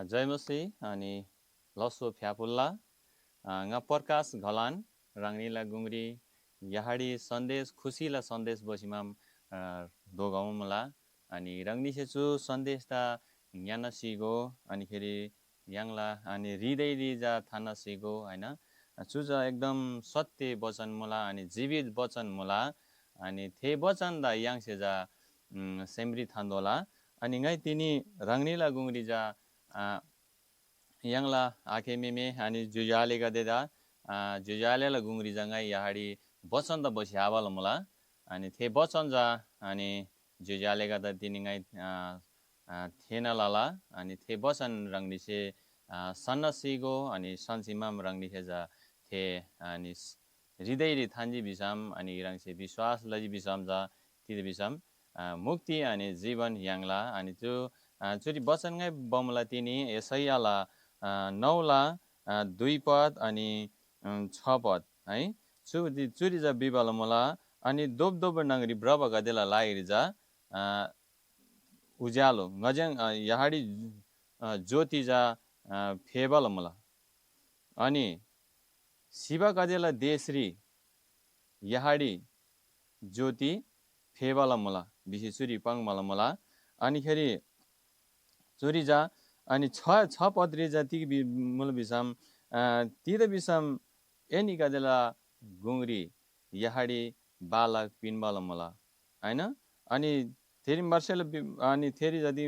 जयमसी अनि लसो फ्यापुल्ला nga podcast ghalan rangnila gungri yahadi sandesh khusila sandesh bosimam dogaumla ani rangni sechu sandesh ta nyana sigo ani kheri yangla ani hृदय रिजा थाना सिगो हैन चुजा एकदम सत्य वचन मुला अनि जीवित वचन मुला अनि थे वचन दा यांसे जा सेमरी थान्दोला अनि ngai tini rangnila gungri ja yangla ake meme ani jujale ga deda jujale la gungri janga yahadi boson da bosi habal mula ani the boson ja ani jujale ga da tini ngai thena lala ani the boson rangni se sanna sigo ani sansimam rangni se ja the ani hृदय रि थान्जी बिसाम अनि रंगसे विश्वास लजी बिसाम जा तिदे बिसाम मुक्ति अनि जीवन याङला अनि जो चुरी वचन ngai बमला तिनी यसैयाला 9 ला 2 पद अनि 6 पद है चुरी जा बिबल मला अनि दोब नगरी ब्रब गदेला लागिरि जा उज्यालो ngajang यहाडी ज्योति जा फेबल मला अनि शिवा गदेला देशरी यहाडी ज्योति फेबल मला बिसी चुरी पंग मला मला अनि खेरी चुरी जा अनि 6 पदरी जाति मूल बिसाम तिद बिसाम एनी गदेला गुंगरी यहाडी बालक पिनबल मला हैन अनि थेरी मर्सेल अनि थेरी जाति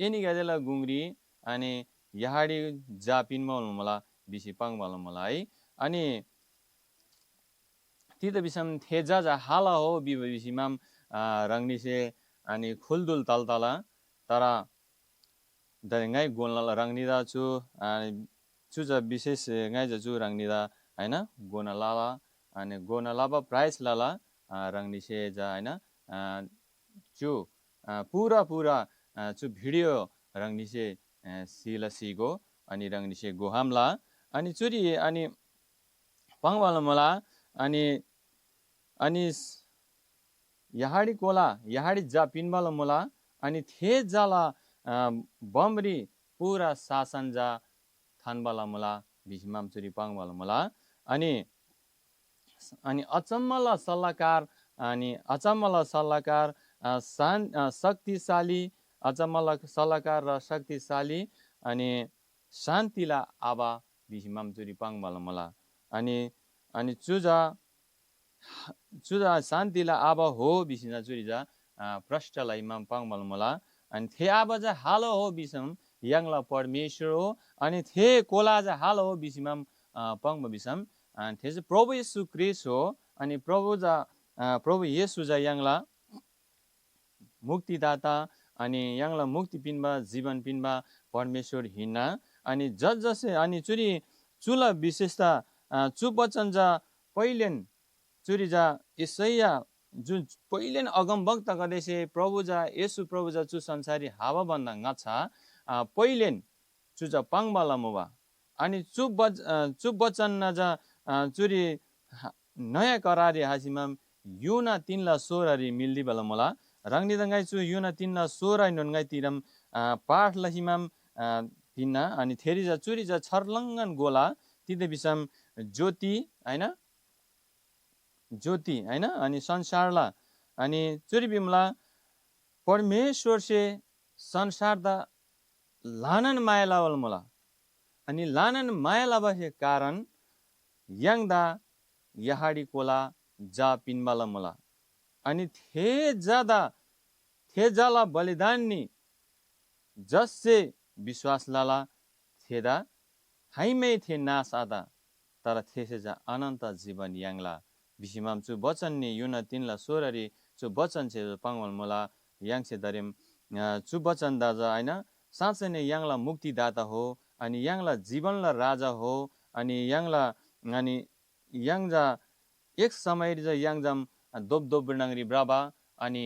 एनी गदेला गुंगरी अनि यहाडी जा पिनबल मला बिसी पंग मला मला है अनि तिद बिसाम थेजा जा हाला हो बिसिमाम रंगनी से अनि खुलदुल तलतला तरा दरंगाई गोनला रंगनीदा छु चुजा विशेष ngai जजु रंगनीदा हैन गोनलाला अनि गोनलाबा प्राइस लाला रंगनी से जा हैन चु पूरा चु भिडियो रंगनी से सिला सिगो अनि रंगनी से गोहामला अनि चुरी अनि पंगवाला मला अनि यहाडी कोला यहाडी जा पिनवाला मला अनि थे जाला बमरी पूरा शासन जा थानवाला मला बिसमाम चुरी पाङवाला मला अनि अचम्मला सल्लाहकार अनि अचम्मला सल्लाहकार शक्तिशाली अचम्मला सल्लाहकार र शक्तिशाली अनि शान्तिला आबा बिसमाम चुरी पाङवाला मला अनि चुजा शान्तिला आबा हो बिसिना चुरी जा प्रष्टलाई माम पाङवाला मला अनि थे आबा जा हालो हो बिसम यांगला परमेश्वर हो अनि थे कोला जा हालो हो बिसिमाम पंग बिसम अनि थे प्रभु येशू क्रिस्ट हो अनि प्रभु येशू जा यांगला मुक्तिदाता अनि यांगला मुक्ति पिनबा जीवन पिनबा परमेश्वर हिना अनि जसे अनि चुरी चुला विशेषता चु वचन जा पहिलेन चुरी जा यसैया जुन पहिलेन अगम वक्त गदेसे प्रभु जा येशू प्रभु जा चु संसारी हावा बन्दा ngचा पहिलेन चु जा पाङबाला मोबा अनि चु वचन न जा चुरी नयाँ करारी हासिमाम युना 3 ला 16 रि मिल्दी बला मला रंगनी दंगाई चु युना 3 ला 16 ननगाई तिरम पाठ लहिमाम तिना अनि थेरी जा चुरी जा छर्लंगन गोला तिदे बिसम ज्योति हैन अनि संसारला अनि चुरी बिमला परमेश्वर से संसार दा लानन मायालावल मला अनि लानन मायालाबा के कारण यांगदा यहाडी कोला जा पिनबाला मला अनि थे जाला बलिदान नि जससे विश्वास लाला थेदा हाइमै थे नास आदा तर थेसे जा अनन्त जीवन यांगला बिसिमाम चु वचन नि युना 3 ला 16 रि चु वचन से पाङवल मला यांगसे दरेम चु वचन दाजा हैन साँच्चै नै यांगला मुक्तिदाता हो अनि यांगला जीवनला राजा हो अनि यांगजा एक समय ज यांगजम दोब नगरी ब्राबा अनि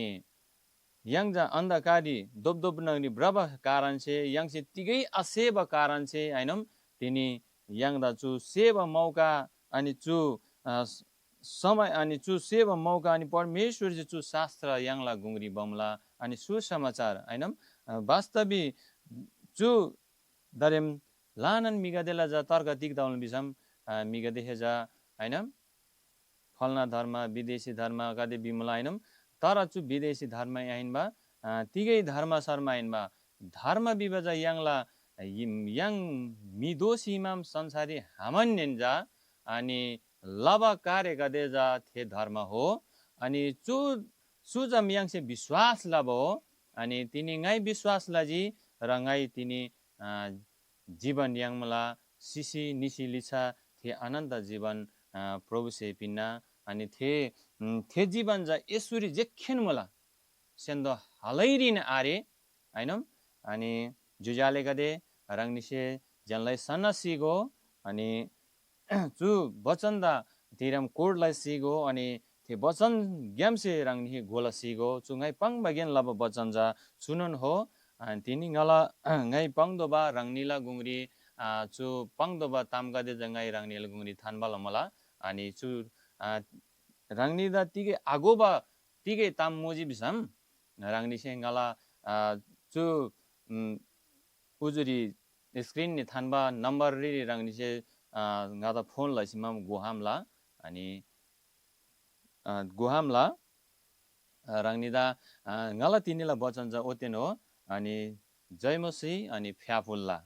यांगजा अन्धकारी दोब नगरी ब्राबा कारण से यांगसे तिगै असेवा कारण से हैनम तिनी यांगदा चु सेवा मौका अनि चु समय अनि चु सेवा मौका अनि परमेश्वर चु शास्त्र यांगला गुंगरी बमला अनि सुसमाचार हैनम वास्तविक चु 다렘 라는 미가델라 자 तर्क तिक्दाउन बिसम मिगदेहे जा हैन फलना धर्म विदेशी धर्म कदे बिमला हैनम तर चु विदेशी धर्म याइनबा तिगै धर्म शर्मा याइनबा धर्म विभजा यांगला yang मिदोसीमाम संसारी हामन्यन जा अनि लबा कार्य गदे जा थे धर्म हो अनि चु सुजम यांगसे विश्वास लबो अनि तिनी ngai विश्वास लाजी र ngai तिनी जीवन यांगमला सिसी निसी लिछा थे अनन्त जीवन प्रभु से पिन्ना अनि थे जीवन जा यसुरी जेखेन मला सेन्दो हालैरिन आरे हैनम अनि जुजाले गदे रंगनिसे जनलाई सनसिगो अनि चु बचनदा तिरम कोडलाई सिगो अनि थे बचन ग्यामसे रंगनि गोला सिगो चुंगाई पंग बगेन लब बचन जा सुनन हो तिनी ngala ngai pangdoba rangnila gungri chu pangdoba tamgade jangai rangnila gungri thanbala mala ani chu rangnida tige agoba tige tam moji bisam rangni se ngala chu उजुरी स्क्रीन नि थानबा नम्बर रि रंगनि से ngada phone la simam gohamla ani gohamla रंगनिदा ngala tinila bachan ja oten ho ani जयमसी अनि फ्याफुल्ला